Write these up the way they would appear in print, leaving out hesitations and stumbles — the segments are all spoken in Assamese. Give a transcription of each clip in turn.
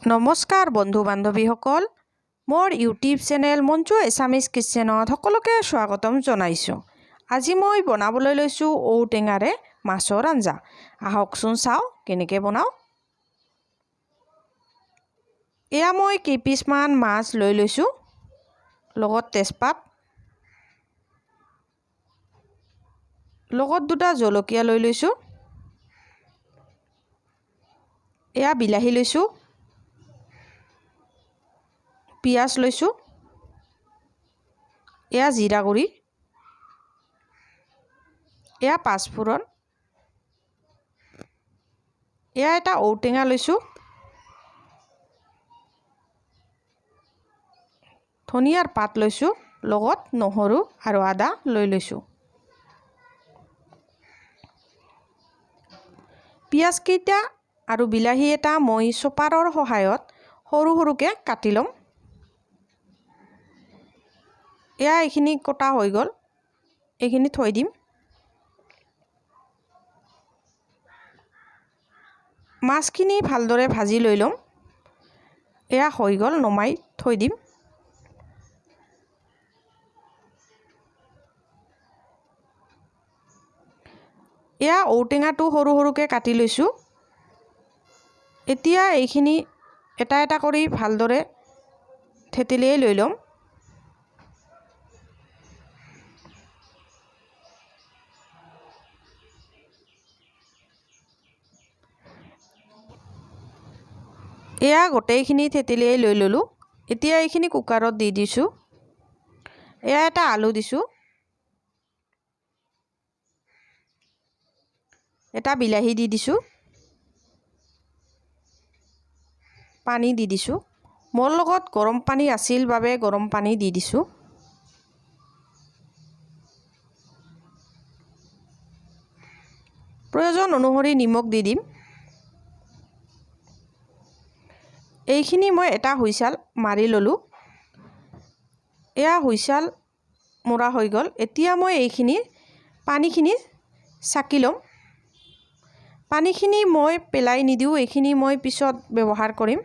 নমস্কাৰ বন্ধু বান্ধৱীসকল, মোৰ ইউটিউব চেনেল মঞ্জু এছামিজ কিটচেনত সকলোকে স্বাগতম জনাইছোঁ। আজি মই বনাবলৈ লৈছোঁ ঔটেঙাৰে মাছৰ আঞ্জা। আহকচোন চাওঁ কেনেকৈ বনাওঁ। এয়া মই কেইপিচমান মাছ লৈ লৈছোঁ, লগত তেজপাত, লগত দুটা জলকীয়া লৈ লৈছোঁ, এয়া বিলাহী লৈছোঁ, পিঁয়াজ লৈছোঁ, এয়া জিৰা গুড়ি, এয়া পাঁচফোৰণ, এয়া এটা ঔটেঙা লৈছোঁ, ধনিয়াৰ পাত লৈছোঁ, লগত নহৰু আৰু আদা লৈ লৈছোঁ। পিঁয়াজকেইটা আৰু বিলাহী এটা মই চপাৰৰ সহায়ত সৰু সৰুকৈ কাটি ল'ম। এয়া এইখিনি কটা হৈ গ'ল, এইখিনি থৈ দিম। মাছখিনি ভালদৰে ভাজি লৈ ল'ম। এয়া হৈ গ'ল, নমাই থৈ দিম। এয়া ঔটেঙাটো সৰু সৰুকৈ কাটি লৈছোঁ। এতিয়া এইখিনি এটা এটা কৰি ভালদৰে থেতেলিয়াই লৈ ল'ম। এয়া গোটেইখিনি থেতেলিয়াই লৈ ল'লোঁ। এতিয়া এইখিনি কুকাৰত দি দিছোঁ। এয়া এটা আলু দিছোঁ, এটা বিলাহী দি দিছোঁ, পানী দি দিছোঁ। মোৰ লগত গৰম পানী আছিল বাবে গৰম পানী দি দিছোঁ। প্ৰয়োজন অনুসৰি নিমখ দি দিম। এইখিনি মই এটা হুইচাল মাৰি ল'লোঁ। এয়া হুইচাল মৰা হৈ গ'ল। এতিয়া মই এইখিনি পানীখিনি চাকি ল'ম। পানীখিনি মই পেলাই নিদিওঁ, এইখিনি মই পিছত ব্যৱহাৰ কৰিম।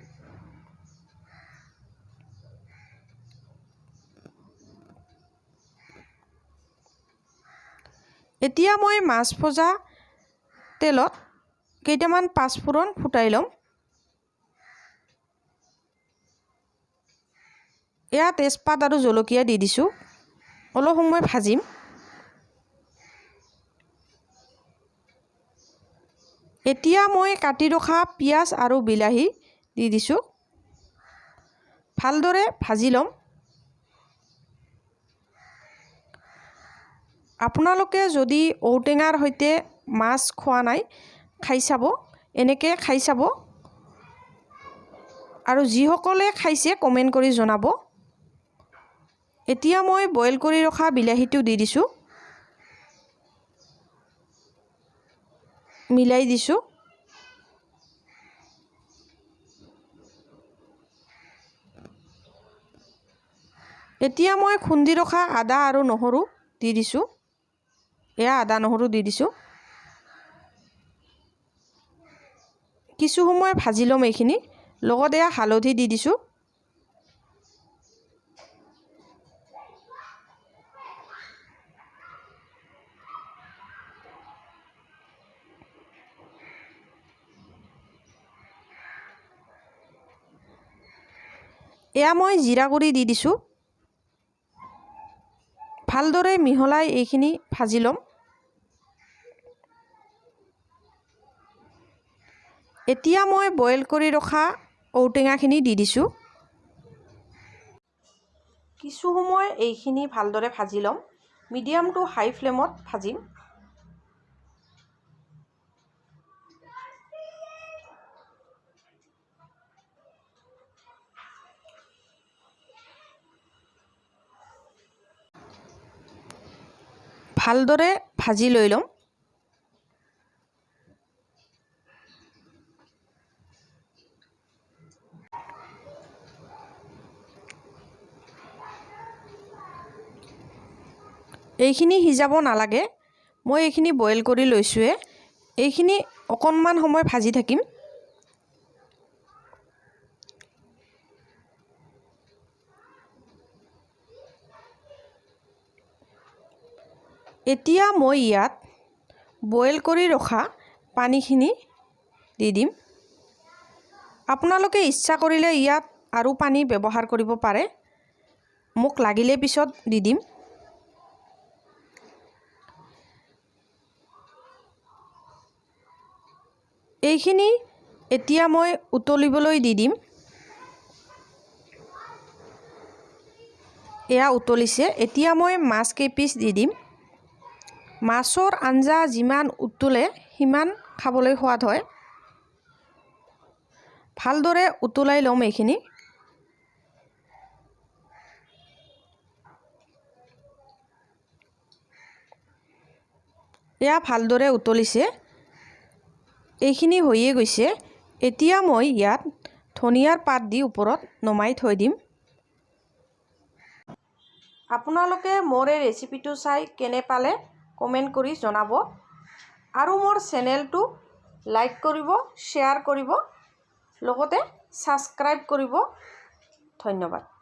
এতিয়া মই মাছ ভজা তেলত কেইটামান পাঁচফোৰণ ফুটাই ল'ম। এয়া তেজপাত আৰু জলকীয়া দি দিছোঁ, অলপ সময় ভাজিম। এতিয়া মই কাটি ৰখা পিঁয়াজ আৰু বিলাহী দি দিছোঁ, ভালদৰে ভাজি ল'ম। আপোনালোকে যদি ঔটেঙাৰ সৈতে মাছ খোৱা নাই, খাই চাব, এনেকৈ খাই চাব। আৰু যিসকলে খাইছে কমেণ্ট কৰি জনাব। এতিয়া মই বইল কৰি ৰখা বিলাহীটো দি দিছোঁ, মিলাই দিছোঁ। এতিয়া মই খুন্দি ৰখা আদা আৰু নহৰু দি দিছোঁ। এয়া আদা নহৰু দি দিছোঁ। কিছু সময় ভাজি ল'ম এইখিনি। লগত এয়া হালধি দি দিছোঁ। এয়া মই জিৰা গুড়ি দি দিছোঁ। ভালদৰে মিহলাই এইখিনি ভাজি ল'ম। এতিয়া মই বইল কৰি ৰখা ঔটেঙাখিনি দি দিছোঁ। কিছু সময় এইখিনি ভালদৰে ভাজি ল'ম। মিডিয়াম টু হাই ফ্লেমত ভাজিম। ভালদৰে ভাজি লৈ ল'ম। এইখিনি সিজাব নালাগে, মই এইখিনি বইল কৰি লৈছোঁৱে। এইখিনি অকণমান সময় ভাজি থাকিম। এতিয়া মই ইয়াত বইল কৰি ৰখা পানীখিনি দি দিম। আপোনালোকে ইচ্ছা কৰিলে ইয়াত আৰু পানী ব্যৱহাৰ কৰিব পাৰে। মোক লাগিলে পিছত দি দিম। এইখিনি এতিয়া মই উতলিবলৈ দি দিম। এয়া উতলিছে। এতিয়া মই মাছ কেইপিচ দি দিম। মাছৰ আঞ্জা যিমান উতলে সিমান খাবলৈ সোৱাদ হয়। ভালদৰে উতলাই ল'ম এইখিনি। এয়া ভালদৰে উতলিছে। এইখিনি হৈয়ে গৈছে। এতিয়া মই ইয়াত ধনিয়াৰ পাত দি ওপৰত নমাই থৈ দিম। আপোনালোকে মোৰ এই ৰেচিপিটো চাই কেনে পালে কমেণ্ট কৰি জনাব আৰু মোৰ চেনেলটো লাইক কৰিব, শ্বেয়াৰ কৰিব, লগতে ছাবস্ক্ৰাইব কৰিব। ধন্যবাদ।